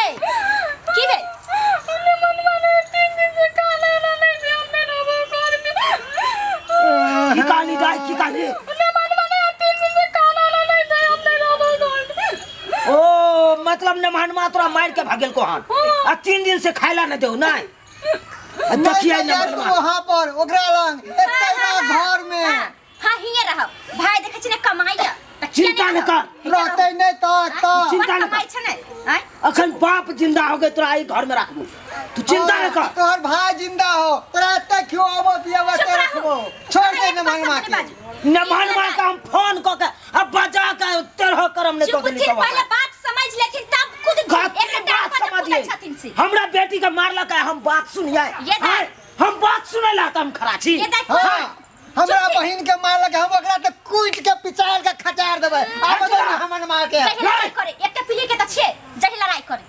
ये की भेल? की कहली दाइ, की कहली? ओ मतलब नमहनमा तोरा मार के भागेल को हन आ 3 दिन से खाइला न देऊ नहीं आ देखिए नमहनमा वहां पर ओकरा लंग एते घर में। हां हिये रहब भाई, देखै छी ने कमाइया। चिंता न कर, रहते नहीं तो तो चिंता न कमाई छै ने। अखन बाप जिंदा हो गए तोरा ई घर में राखबो, तू चिंता न कर। तोहर भाई जिंदा हो तोरा एते खियाबो पियाबो ते रखबो, छोड़ दे नमहनमा के। नमहनमा के हम फोन क के अब बजा के तेरह करम नहीं तो नहीं। पहले बात समझ लेथिन तब खुद एक बात समझिए। हमरा बेटी के मारलक है, हम बात सुनिए, हम बात सुनेला त हम खड़ा छी। हमरा बहिन के मारलक, हम ओकरा त कूट के पिचार के खचार देबै। आब तो हमन मार के जही लड़ाई करे, एकटा पीली के त छे जही लड़ाई करे।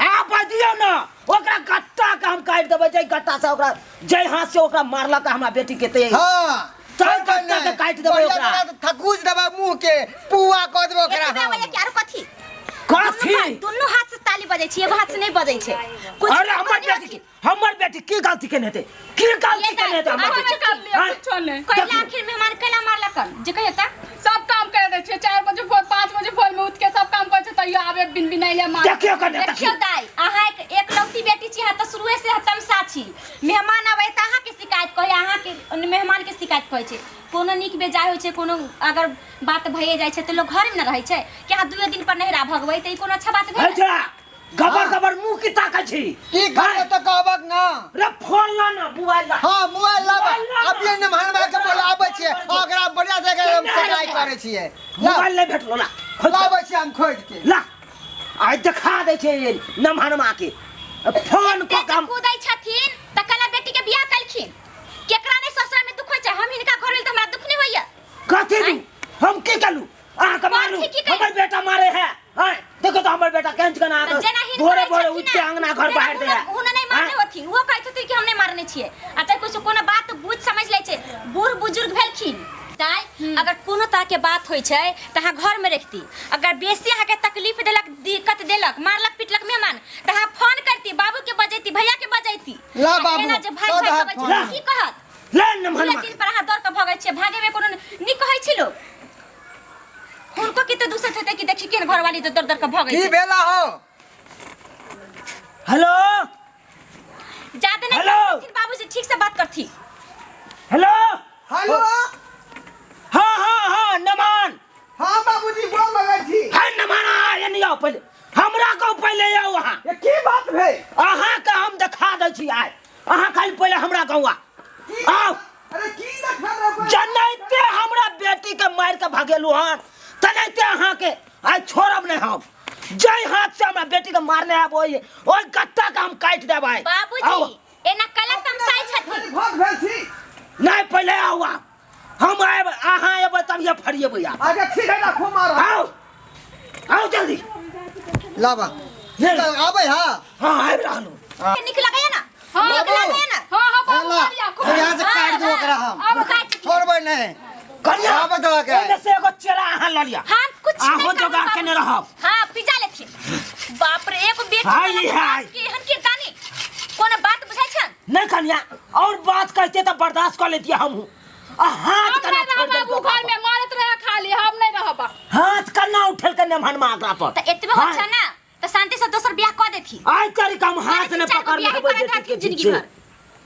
आप दियो ना ओकरा गट्टा के हम काट देबै, जै गट्टा से ओकरा जै हाथ से ओकरा मारलक हमरा बेटी के ते हां तै गट्टा के काट देबै ओकरा, थकूज देबै मुंह के पुआ क देबै ओकरा। हम के आरो कथी कथी दुनु हाथ से ताली बजै छी, एगो हाथ से नहीं बजै छै। अरे हमर बेटी की गलती केने हेतै, की गलती केने हेतै? हमर बेटी कुछो नहीं। कैला आखिर मेहमान कैला मारलक जे कहियो त सब काम कर दै छै, 4 बजे भोर 5 बजे भोर में उठ के सब काम करै छै, तैयो आबे बिन बिनैले मार। देखियो कने देखियो दाई, अहाँ एक लौती बेटी छी, त शुरुए से तमसा छी। मेहमान आबै त अहाँ के शिकायत कहै, अहाँ के मेहमान के शिकायत कहै छै। कोनो नीक बेजाय होइ छै, कोनो अगर बात भइए जाइ छै त लोग घर में न रहै छै कि अहाँ 2 दिन पर नहिरा भगबै त ई कोनो अच्छा बात भेल? गबर गबर मुंह की ताकै छी की करबै त कहबक ना रे, फोन ला ना, मोबाइल ला। हां मोबाइल ला, अभी ने मनवा के बोलाबै छियै, ओकरा बढ़िया से हम सगाई करै छियै। मोबाइल नै भेटलो ला, लाबै छियै हम खोज के ला, आइ देखा दै छै नमहनमा के फोन क काम कुदै छथिन त कला बेटी के बियाह कलखिन। केकरा नै ससुरा में दुख होइ छै, हम हिनका घर लेल त हमरा दुख नै होइया। कथी दु हम की कलू? अहाँ के मारू, हमर बेटा मारे है। हां देखो तो हमर बेटा केंच कना भोरे भोरे उठ के अंगना घर बाहर दे है। हुना नहीं मारने होथिन, वो कहै छथिन कि हम नहीं मारने छियै। अच्छा कुछ कोनो बात बुझ समझ लै छै, बूढ़ बुजुर्ग भेलखिन ताई अगर कोनो तरह के बात होइ छै त अहाँ घर में रखती। अगर बेसी अहाँ के तकलीफ देलक, दिक्कत देलक, मारलक पिटलक मेहमान त अहाँ फोन करती, बाबू के बजैती, भैया के बजैती। ला बाबू एना जे भाग भाग कहै छै की कहत? ले नमहनमा दिन पर अहाँ दौड़ के भगै छियै, भागे में कोनो नीक कहै छी लोग। हुनको के त दूसर हेतै कि देखी केहन घरवाली त दर दर के भगै की भेला हो? हेलो ज्यादा नहीं करथिन बाबू से, ठीक से बात करथी। हेलो हेलो हां हां हां नमन। हां बाबूजी बोल लगै छी। हां नमन आ एनी आओ पहिले, हमरा को पहिले आओ अहाँ। ये की बात भेल? अहाँ के हम देखा दै छी आइ, अहाँ खाली पहिले हमरा गाँव आओ। अरे की देखा रे? जनैते हमरा बेटी के मार के भगेलु हन तनैते अहाँ के आइ छोड़ब नहीं हम। जै हाथ से हमरा बेटी के मारने आब ओहि ओहि गट्टा के हम काटि देबै। बाबूजी एना कला तमसाइ छथिन। भग भेल छी नहीं, पहिले आउ आप, हम आएब, अहाँ एबै तब ये फरिएबै आप। अच्छा ठीक है, राखो मार। आओ आओ जल्दी लाबा आबै। हां हां आबि रहलहुँ। नीक लगैया ना? हां नीक लगैया ना? हां हां बाबू मारिया, यहां से काट दो ओकरा, हम छोड़बै नहीं। कन्या आबै दो के एने से एगो चेरा अहाँ ल लिअ। हम कुछ नहीं अहाँ जोगाड़ केने रहब। हां पिजा लेथिन। बाप रे एगो बेटी हाय हाय केहन किरदानी, कोनो बात बुझाइ छन नहीं कन्या? और बात कहते त बर्दाश्त कर लेतिए हमहूँ। आ हाथ कना छोड़ देल बाबू, घर में मारत रहे खाली, हम नहीं रहब। हाथ कना उठल के नमहनमा ओकरा पर त एतबे हो छ ना त शांति से दोसर बियाह क देथी। आइ तरीका हम हाथ ने पकड़ लेबै बेटी के जिंदगी भर।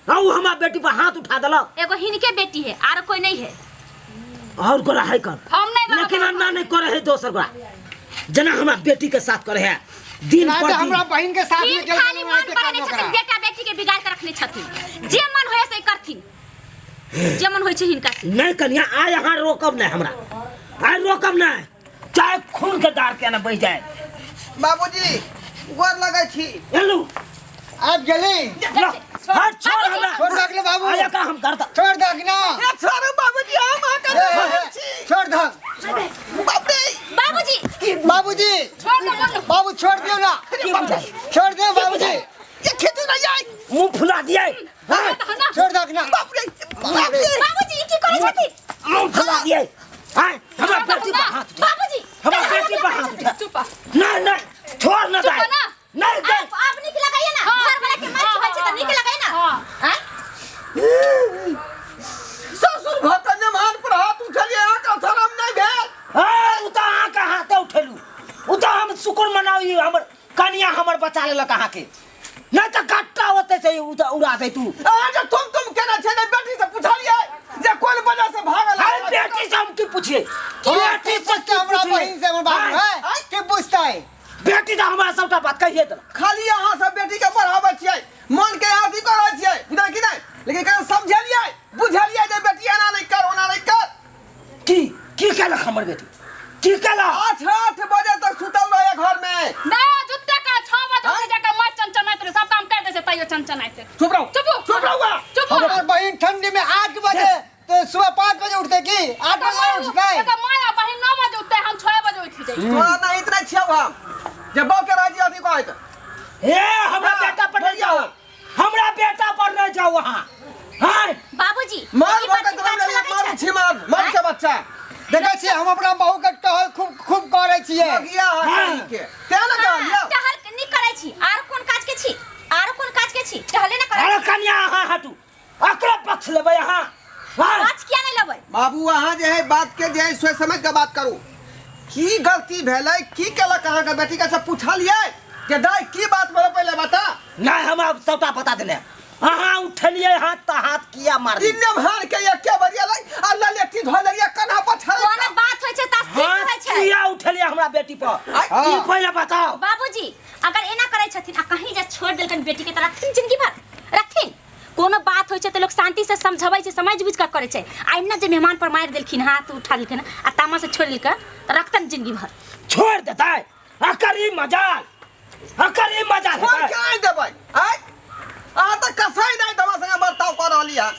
औ हमरा बेटी पर हाथ उठा देलक। एगो हिनके बेटी है आर कोई नहीं है। और गोरा है कर हम नहीं रहब। लेकिन अन्ना नहीं करे है दोसर गोरा, जना हमरा बेटी के साथ करे है दिन पर दिन। हमरा बहिन के साथ में गेल खाली मन बनेने छथिन, बेटा बेटी के बिगाड़ के रखने छथिन। जे मन होय से करथिन, जे मन होय छै हिनका से। नहीं कन्या आइ अहाँ रोकब नहीं हमरा, आइ रोकब नहीं, चाहे खून के दार के ना बह जाए। बाबूजी गोर लगै छी। हेलो आब गेली। हट छोड़ हमरा, छोड़ दक ले बाबू। आया का हम करता, छोड़ दक ना। ए छोड़ू बाबूजी, हम अहाँ के देखै छी। छोड़ दक। बाप रे बाबूजी, बाबूजी छोड़ दो बाबू, छोड़ दियो ना, छोड़ दियो बाबूजी। ये खेती नहीं आई, मुंह फुला दिए। हां छोड़ दक ना। बाप रे बाप रे बाबूजी की करै छथिन? मुंह फुला दिए। हां हमरा बेटी पर हाथ उठा। बाबूजी हमरा बेटी पर हाथ उठा। चुप नहीं नहीं छोड़ ना चुप दे ना। नहीं दे। हमर कनिया हमर बचा लेलक अहाँके, नहीं तो गट्टा होते से उड़ा दे तू। अहाँ जे तुम तुम केना छै ने बेटी से पुछलियै जे कोन वजह से भागल? अरे बेटी से हम की पूछिए, बेटी से पूछते हमरा बहिन से हमर बाबू है के पूछतै? बेटी तो हमरा सबटा बात कहिए देलक। खाली अहाँ सब बेटी के पढ़ाबै छियै, मन के अथी करै छियै, बुझल कि नहि? लेकिन कहीं समझलियै बुझलियै जे बेटी एना नहि कर ओना नहि कर? की की केलक हमर बेटी, की केलक? 8-8 बजे तक सुतल रहे घर में। ना जुत्ते का 6 बजे उठ जाके मत चनचनाइत रहे, सब काम कर दे छै तैयो चनचनाइत। चुप रहो, चुप चुप रहो। चुप। हमर बहिन ठंडी में 8 बजे तो सुबह 5 बजे उठते की 8 बजे उठते? तो माया बहिन 9 बजे उठते, हम 6 बजे उठ जाइ। तोरा नहीं इतना छियौ हम जे बौ के राजी अथी कहैत। हे हमरा बेटा पर नहीं जाओ, हमरा बेटा पर नहीं जाओ वहां। हां बाबूजी मार बका तोरा मार छी, मार मार के बच्चा। देखै छियै हम अपना बहू के टहल खूब खूब करै छियै। मगिया हां के तें न कहलियै टहल नहीं करै छी। आर कोन काज के छी, आर कोन काज के छी? टहले न करै। अरे कन्या अहाँ हटू, अकरो पक्ष लेबै अहाँ। पक्ष किया नहीं लेबै बाबू? अहाँ जे है बात के जे है सोच समझ के बात करू। की गलती भेलै, की केलक अहाँ के बेटी के से पुछलियै जे दाइ की बात भेलै पहिले बता। नहीं हमरा सबटा बता देने। अहाँ उठलियै हाथ त हाथ किया मारलियै? ई नेमहार के एके बजे लै आ ललेटी धो लेलियै कन्हा पर छाड़ल। कोनो बात होइ छै त स्थिर होइ छै। किया उठलियै हमरा बेटी पर? की पहिले बताओ। बाबूजी अगर एना करै छथिन आ कहीं जे छोड़ देलकन बेटी के त रखथिन जिंदगी भर रखथिन? कोनो बात होइ छै त लोक शांति से समझबै छै, समझ बुझ के करै छै। आ एना जे मेहमान पर मारि देलखिन, हाथ उठा देलखिन आ तामा से छोड़ देलकै त रखतन जिंदगी भर? छोड़ देतै अकर ई मजाल, अकर ई मजाल। छोड़ के आनि देबै? आँय अहाँ तऽ कसाई नहि हमरा संगे बर्ताव कऽ रहली हँ।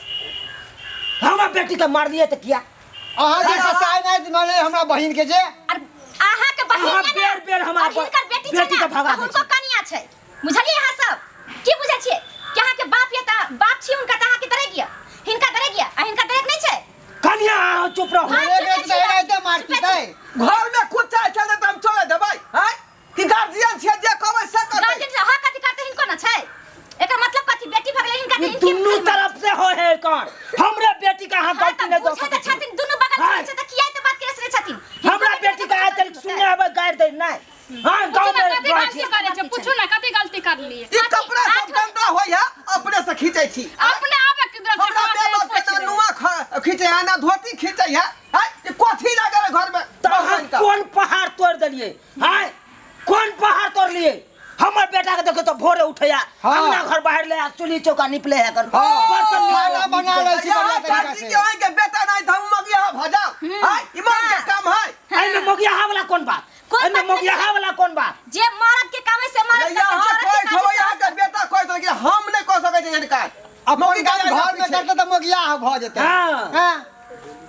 हमरा बेटी के मारलियै तऽ किया? अहाँ जे कसाई नहि मारलियै हमरा बहिन के जे। और अहाँ के बहिन अहाँ ये ना, बेर बेर हमरा और हिनकर बेटी छै बेटी ना, के भगा तऽ दै हुनको छै। कनिया छै, बुझलियै? अहाँ सब की बुझै छियै कि अहाँ के बाप ये तऽ बाप छी हुनका, तऽ अहाँ के दरेग ये, हिनका दरेग ये आ हिनका दरेग नहि छै? कनिया अहाँ चुप रहू। हाँ, एक चुपे तऽ एनाहिते छी, मार चुपे पीतै। छी। घर में कुत्ता चलतै तऽ हम चले देबै? आँय कि गार्जियन छियै जे कहबै से करबै? गार्जियन से हक अधिकार तऽ हिनको न छै। एकर मतलब कथी? बेटी भगलै हिनका तऽ ई हिनके दुनू तरफ से हो है कर। हमरे बेटी के अहाँ हाँ, गलती तऽ नहीं दऽ बुझै सकै तऽ छी। छथिन, दुनू बगल हाँ। से छै तऽ किया एते बात केने सुनै छथिन? हमरा बेटी के आइ तक सुनने हेबै गारि दै नहि। हाँ गाँव पूछू में ना कथी रहै गलती छी। करै छै, पूछू ना कथी गलती करलियै? ई कपड़ा सब गंदा होइ है अपने से खींचै छी। अपने आबे के तरफ से हमरा हाथ बेबस के पोछि ना देबै। नुआ खींचै है ना धोती खींचै है। आँय ई कथी लागल है घर में? तऽ अहाँ कोन पहाड़ तोड़ि देलियै? आँय कोन पहाड़ तोड़लियै? हमर बेटा के देखो तो भोरे उठैया, अंगना घर बाहर ले आ चूल्ही चौका निपले है कर। हाँ। बर्तन खाना बना लै छी यहाँ बढ़िया तरीका चाची से। के अहीं के बेटा नहीं था मगिया भजा। आँय ईमान के काम है। एहिमे मोगियाहा वाला कोन बात? कोन एहिमे बात नहीं? मोगियाहा वाला कोन बात? जे मरद के काम है से मरद करतै, यहाँ जे औरत के कहै काज है छौ से यहाँ औरत के बेटा कहै छौ कि हम नहि कऽ सकै छियै एहन काज। अपन काम घर में करते तऽ मोगिया भऽ जेतै। हाँ। हाँ।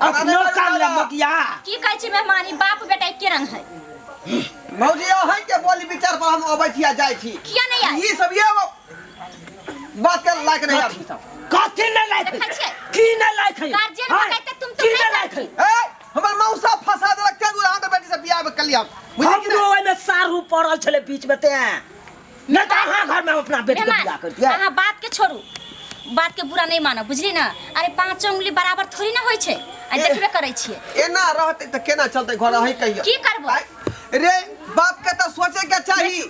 अपनो काम ले मोगिया। की कहै छी मेहमानी, बाप बेटा एके रंग है। भौजी अहीं के बोली विचार पर हम अबै छी आ जाइ छी। किया नहीं आए? ई सब ये बात के लायक नहीं आदमी सब। कथी नहि लायक है? देखै छियै? की नहि लायक है? गार्जियन हाँ, भऽ जाइते तुम तो की नहि नहि लायक है? ए हमर मौसा फंसा देलक तें दुआरे अहाँके बेटी से बियाह कलियै हम। बुझलियै कि हमरो नहि? ओहिमे सारू पड़ल छलै बीच में तें। नहि तऽ अहाँ घर में हम अपना बेटी के मेहमान, बियाह करतियै। अहाँ बात के छोड़ू, बात के बुरा नहीं मानब, बुझली ना? अरे पांचों उंगली बराबर थोड़ी ना होइ छै, आ देखबे करै छियै। एना रहतै तऽ केना चलतै घर? अहीं कहियौ की करबै? रे बाप के तऽ सोचे के चाही,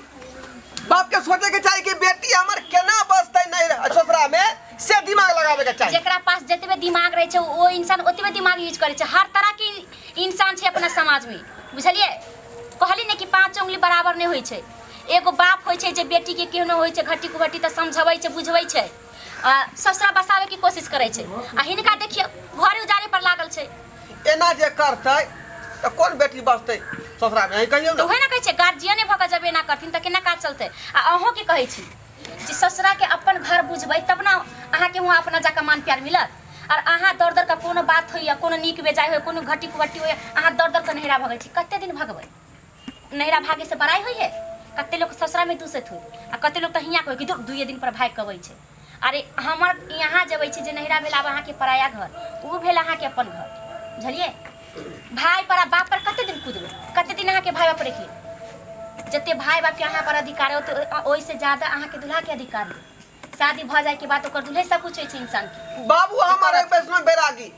बाप के सोचे के चाही कि बेटी हमर केना बसतै नहीं ससुरा में, से दिमाग लगावे के चाही। जेकरा पास जतबे दिमाग रहै छै ओ इंसान ओतबे दिमाग यूज करै छै। हर तरह के इंसान छै अपना समाज में, बुझलियै? कहली ने कि पांच उंगली बराबर नहीं होइ छै। एगो बाप होइ छै जे बेटी के केहनो होइ छै घटी कुघटी तऽ समझबै छै बुझबै छै, आ ससुरा बसावे के कोशिश करै छै। आ हिनका देखियौ घरे उजाड़े पर लागल छै। एना जे करतै तऽ कोन बेटी बसतै ससुरा में? अहीं कहियौ तऽ ने। उहे ने कहै छै गार्जियने भऽ कऽ जब एना करथिन तऽ केना काज चलतै? आ अहूँ के कहै छी जे ससुरा के अपन घर बुझबै तब ना अहाँके वहाँ अपना जाकऽ मान प्यार मिलत। और अहाँ दौड़ दौड़ कऽ कोनो बात होइए, कोनो नीक बेजाय होइए, कोनो घटी कुघटी होइए, अहाँ दौड़ दौड़ कऽ नैहरा भगै छी। कते दिन भगबै? नैहरा भागे से बड़ाई होइए? कते लोक ससुरा में दूसैत होई आ कते लोक तऽ हियाँ कहै कि दुइये दिन पर भागि कऽ अबै छै। अरे हमर यहाँ जबै छी जे नैहरा भेल आब अहाँके पराया घर, ओ भेल अहाँके अपन घर, बुझलियै? भाय पर आ बाप पर कते दिन कुदबै? कते दिन अहाँके भाय बाप रखिए? जते भाय बाप के अहाँ पर अधिकार है ओते ओहिसे ज्यादा अहाँके दुल्हा के अधिकार है। शादी भऽ जाय के बाद ओकर दुल्हे सब कुछ होइ छै इंसान के। बाबू हमर एक वैष्णव बैरागी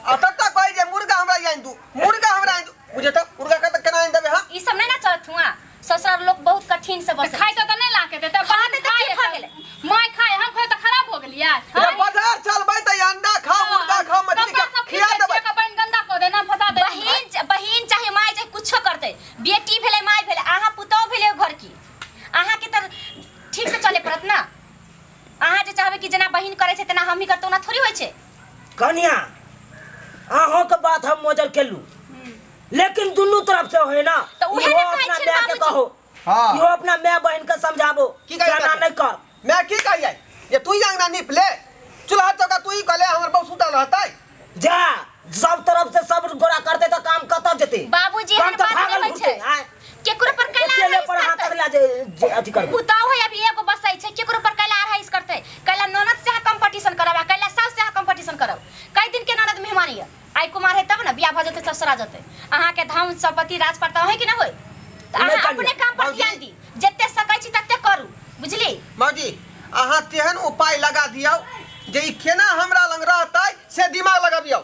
आ तत्ता कहै जे मुर्गा हमरा आनि दू, मुर्गा हमरा आनि दू, बुझे तऽ मुर्गा के तऽ केना आनि देबै हम? ई सब नहीं ना चलत हुआ, ससुराल लोग बहुत कठिन से बसै खाइ तऽ नहि लाके देतै। खा देतै, खाइ की भऽ गेलै? My खाय, हम खाय तऽ खराब हो गेलियै। रे बाजार चलबै तऽ अंडा खाओ, मुर्गा खाओ, मछली खाओ, खिया देबै। बहिन गंदा कऽ दे ना, फंसा दे। बहिन बहिन चाहे माय चाहे कुछो करतै, बेटी भेलै माय भेलै, अहाँ पुतोह भेलै घर की, अहाँके तऽ ठीक से चले पड़त ना। अहाँ जे चाहबै कि जेना बहिन करै छै तेना हमही करतै, ओना थोड़ी होइ छै। कनिया अहों के बात हम मोजर केलू, लेकिन दुनू तरफ से होय ना। तऽ उहे इहो ने कहै अपना छियै माय के बाबूजी। कहो, हाँ। इहो अपना माय बहिन के समझाबो की कहै कि एना बाटे? नहीं कर। मैं की कहियै जे तू ही अंगना नीप ले, चूल्हा चौका तू ही कले, हमर बहु सुतल रहतै। जा सब तरफ से सब गोरा करते तऽ काम कतऽ जेतै? बाबूजी काम एहन तऽ बात नहि भागल होइ छै। घुरतै, आँय। केकरो पर कैला अकेले अरहाइस पर हाथ करतै? अगला जे जे अथी करबै। पुतौह है अभी एगो बसै छै, केकरो पर कैला अरहाइस करतै? कैला ननद से अहाँ कंपटीशन करब आ कैला साउस से अहाँ कंपटीशन करब? कई दिन के ननद मेहमान यऽ, आइ कुमार है तब ने बियाह भऽ जेतै, ससुरा जेतै, अहाँके धाम संपत्ति राजपाट तऽ अहींके ने होय। तऽ नहि अहाँ कनिया। अपने काम पर बाबूजी। ध्यान दी, जते सकै छी तते करू, बुझली? मौजी अहाँ तेहन उपाय लगा दियौ जे ई केना हमरा लग रहतै से दिमाग लगबियौ,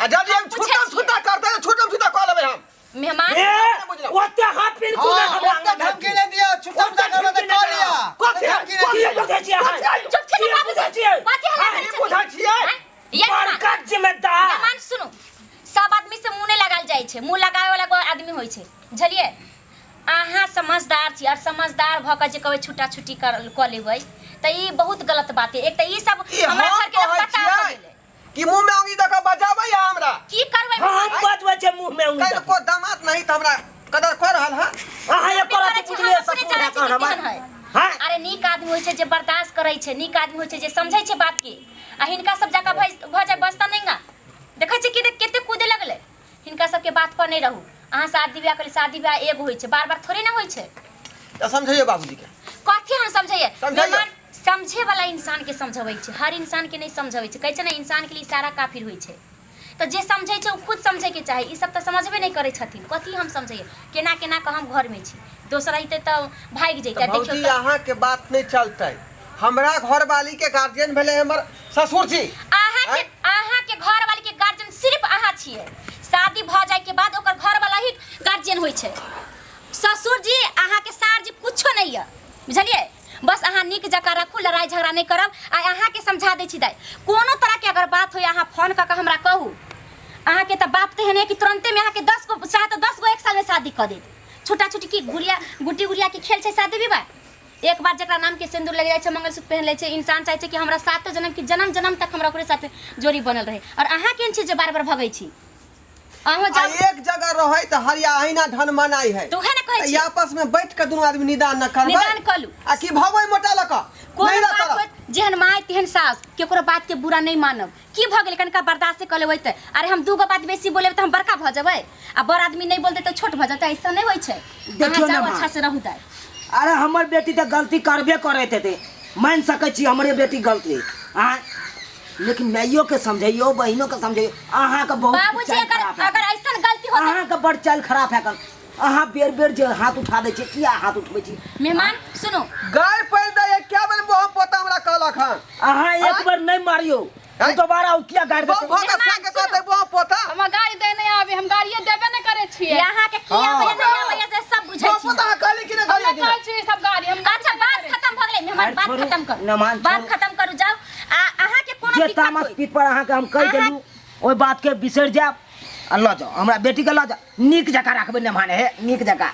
आ यदि हम हम पूछै छूटम छियै। छूटा करतै तऽ छूटम छूटा कऽ लेबै हम। मेहमान ए बुझलहुँ। ओते हाथ बिल्कुल हाँ, नहि हमरा ओते अंगना धमकी नहि दियौ, छुट्टा मुट्टा करबै तऽ कऽ लिअ। कथी है? धमकी नहि की दियौ। बुझै छियै अहाँ? चुप छी की ने बाबूजी। बुझै छियै? कथी हल्ला हाँ, करै की बुझै छियै? आँय? ये मेहमान, बड़का जिम्मेदार। मेहमान सुनू, सब आदमी से मुंह नहि लगायल जाइ छै, मुंह लगावे वाला एगो आदमी होइ छै, बुझलियै? अहाँ समझदार छी और समझदार भऽ कऽ जे कहबै छुट्टा छुट्टी कर कऽ लेबै तऽ ई बहुत गलत बात है। एक तऽ ई सब ई हमरा हम घर के लोग कहै पता भऽ छियै गेलै। कि मुंह में अंगी दऽ कऽ बजाबै है हमरा। की करबै? हम बजबै छै मुँह में उंगली काल्हि दऽ को दामाद नहीं तऽ हमरा कदर कऽ रहल हँ। कऽ। अहाँ हम एको करै रति छी, बुझलियै हम अपने ससुर जानै है छी कौन कि हमर? केहन है। हाँ? अरे नीक आदमी होइ छै जे बर्दाश्त करै छै, नीक आदमी होइ छै जे समझै छै बात के, आ हिनका सब जकाँ भऽ जाय बसता नहि ना। देखै छी कि कते कूदे लगलै। हिनका सबके बात पर नहि रहू। अहाँ शादी ब्याह करी, शादी ब्याह एगो होइ छै, बार बार थोड़े ना होइ छै। तऽ समझैयौ बाबूजी के। कथी हम समझैयै? समझैयौ। मेहमान समझे वाला इंसान के समझबै छै, हर इंसान के नहि समझबै छै। कहै छै ने इंसान के लिए इशारा काफी होइ छै, तऽ जे समझै छै ओ खुद समझै के चाही। ई सब तऽ समझबे नहि करै छथिन। कथी हम समझैयै? केना केना कऽ हम घरमे छी, दोसर रहितै तऽ भागि जैतै। तऽ देखियौ भौजी तऽ अहाँके बात नहि चलतै, हमरा घरवाली के गार्जियन भेलै हमर ससुर जी। अहाँके अहाँके घरवाली के गार्जियन सिर्फ अहाँ छियै। शादी भऽ जाय के बाद ओकर घरवाला ही गार्जियन होइ छै। ससुर जी अहाँके सार जी कुछो नहि यऽ, बुझलियै? बस अहाँ नीक जकाँ राखू, लड़ाइ झगड़ा नहि करब। आ अहाँके समझा दै छी दाइ, कोनो तरहके अगर बात होय अहाँ फोन कऽ कऽ हमरा कहू। अहाँके तऽ बाप तेहन यऽ कि तुरन्तेमे अहाँके 10 गो चाहे तऽ 10 गो एक सालमे शादी कऽ देत। छोटा छोटी की गुड़िया गुड्डी गुड़िया के खेल छै शादी विवाह? एक बार जकरा नाम के सिंदूर लग जाइ छै, मंगलसूत्र पहन लै छै, इंसान चाहै छै कि हमरा सातो जन्म की जन्म जन्म तक हमरा ओकरे साथे जोड़ी बनल रहे। और अहाँ केहन छी जे बार बार भगै छी? अहूँ आ जाउ। एक जगह रहै तऽ हरिया अहिना ढन मनाइ है। तऽ उएह ने कहै तऽ छी। आपस में बैठ के दुनू आदमी निदान न करबै। निदान कऽ लू। आ की भगबै मोटा लऽ कऽ? कोनो नहि बात करब। होत, जेहन माय तेहन सास, केकरो बात के बुरा नहि मानब। की भऽ गेलै कनिका बर्दाश्त कऽ लेबै तऽ? अरे हम दूगो बात बेसी बोलेबै तऽ हम बड़का भऽ जेबै, आ बड़ आदमी नहि बोलतै तऽ छोट भऽ जेतै? ऐसा नहि होइ छै। अहाँ देखियौ ने जाउ, माँ। अच्छा से रहू दाइ। अरे हमर बेटी तऽ गलती करबे करैत हेतै, मानि सकै छी हमरे बेटी गलती आँय, लेकिन माइयो के समझैयो, बहिनो के समझैयो। अहाँके बहुत बाबूजी चालि अगर खराब है। अगर ऐसन गलती होतै, अहाँके बड़ चालि खराब है। अहाँ बेर बेर जे हाथ उठा दै छियै, किया हाथ उठबै छी? मेहमान सुनू, गाय पैर दै क्या बेर मोह पोता हमरा कहलक हन। अहाँ एक बेर नहि मारियौ, आँय? दोबारा ओ किया गारि बहु देतै? भऽ कऽ साके कहतै मोह पोता। हमरा गाड़ी दे नहि आबे, हम गाड़िए देबे नहि करै छियै। अहाँके की आबैया नहि आबैया से सब बुझै मोह छी। पोता अहाँ कहली कि नहि हम कहली नहि कि नहि? कहै छियै सब गाड़ी हम। अच्छा बात खत्म भऽ गेलै मेहमान, अरे बात छोड़ू, खत्म करू, मेहमान बात छोड़ू। खत्म करू जाउ। आ अहाँके कोनो जे दिक्कत तामस होय पीठ पर अहाँके हम कहि अहाँ- देलहुँ, ओहि बात के बिसरि जायब आ लऽ जाउ हमरा बेटी के, लऽ जाउ, नीक जकाँ राखबै मेहमान, हे नीक जकाँ।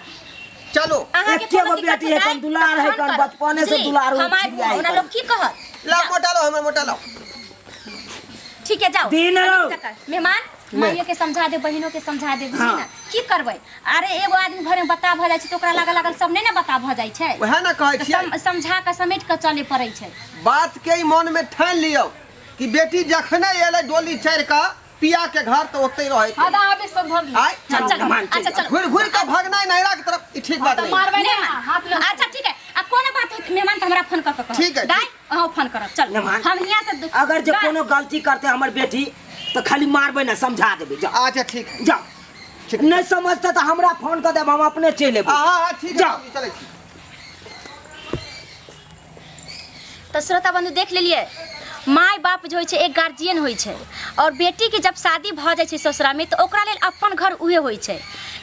चलू। अहाँके एके कोनो गो दिक्कत बेटी है, होतै कन दुलार तऽ है, फोन कन करब, बचपने से बुझली? दुलारू हम आबि छियै। ओना लोग की कहत? ला जाउ। मोटा लो, हमर मोटा लो। ठीक है जाओ। दिन अनिक रहो। जकाँ। मेहमान माइयो के समझा दे, बहिनो के समझा दे, बुझली हाँ। ना? की करबै? अरे एगो आदमी घर में बता भऽ जाइ छै तऽ ओकरा लागल लागल सब नहि ने बता भऽ जाइ छै। वएह ने कहै तऽ छियै, समझा कऽ समेट कऽ चले पड़ै छै। बात के ई मन में ठानि लियौ कि बेटी जखने एलै डोली चढ़ि कऽ पिया के घर तऽ ओतै रहै हाँ तऽ अहाँ भी सब धर लिअ। आय चल चल, मेहमान, अच्छा चलो। घुरि घुरि कऽ भगनाइ नैहरा के तरफ ई ठीक बात तऽ नहि। मारबै नहि, मेहमान, हाथ लग। अच्छा ठीक है, आ कोनो बात होत मेहमान तऽ हमरा फोन कऽ कऽ कहब। ठीक है, दाइ अहाँ फोन करब, चल मेहमान, हम हियाँ से अगर जे दाइ, कोनो गलती करतै हमर बेटी तऽ खाली मारबै ने, समझा देबै। जाउ। अच्छा ठीक है, जाउ, नहि समझतै तऽ हमरा फोन कऽ देब, हम अपने चलि एबै। हाँ हाँ ठीक है जाउ। बाबूजी, चलै छी। तऽ श्रोता बंधु देख लेलियै, माय बाप जे होइ छै एक गार्जियन होइ छै, और बेटीके जब शादी भऽ जाइ छै ससुरामे तऽ ओकरा लेल अपन घर उहे होइ छै।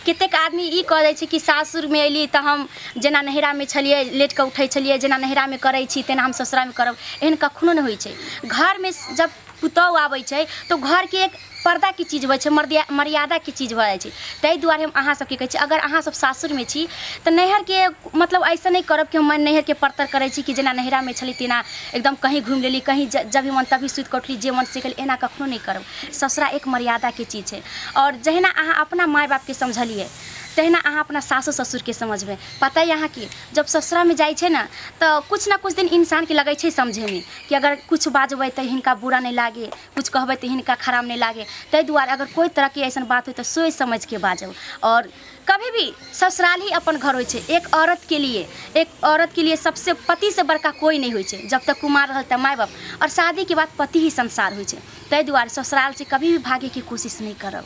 कतेक आदमी ई कह दै छै कि सासुरमे अयली तऽ हम जेना नैहरामे छलियै लेट कऽ उठै छलियै, जेना नैहरामे करै छी तेना हम ससुरामे करब, एहन कखनो नहि होइ छै। घरमे जब पुतहु आबै छै तऽ घरके एक पर्दा के चीज होइ छै, मर्यादा के चीज भऽ जाइ छै। ताहि दुआरे हम अहाँ सबके कहै छी, अगर अहाँ सब सासुरमे छी तऽ नैहरके मतलब ऐसा नहि करब कि हम नैहरके परतर करै छी कि जेना नैहरामे छली तेना एकदम कहीं घुमि लेली, कहीं जब भी मन तभी सुति कऽ उठली, जे मन से केली, एना कखनो नहि करब। ससुरा एक मर्यादाके चीज छै। आओर जहिना अहाँ अपना माय बापके समझलियै तहिना अहाँ अपना सासो ससुरके समझबै। पता यऽ अहाँके, जब ससुरामे जाइ छै ने तऽ कुछ ने कुछ दिन इंसानके लगै छै समझैमे कि अगर कुछ बाजबै तऽ हिनका बुरा नहि लागे, कुछ कहबै तऽ हिनका खराब नहि लागे। ताहि दुआरे अगर कोइ तरहके अइसन बात होइ तऽ सोचि समझिके बाजब। आओर कभी भी ससुराल ही अपन घर होइ छै। एक औरत के लिए, एक औरत के लिए सबसे पति से बड़का कोइ नहि होइ छै। जब तक कुमार रहल तऽ माय बाप, आओर शादीके बाद पति ही संसार होइ छै। ताहि दुआरे ससुराल से कभी भी भागेके कोशिश नहि करब।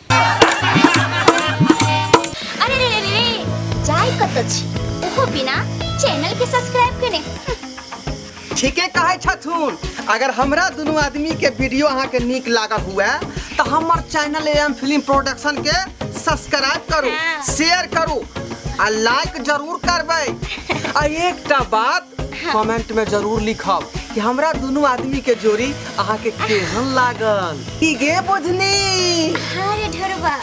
अरे रे रे रे, जाय कतऽ छी ओहो बिना चैनल के सब्सक्राइब केने। ठीके कहै छथुन। अगर हमरा दुनू आदमी के वीडियो अहाँ के नीक लागल हुए तो हमर चैनल एम फिल्म प्रोडक्शन के सब्सक्राइब करू, शेयर करू आ लाइक जरूर करबै। आ एकटा बात कमेंट में जरूर लिखब कि हमरा दुनू आदमी के जोड़ी अहाँ के केहन लागल। की गे बुझनी? हाँ रे ढोरबा।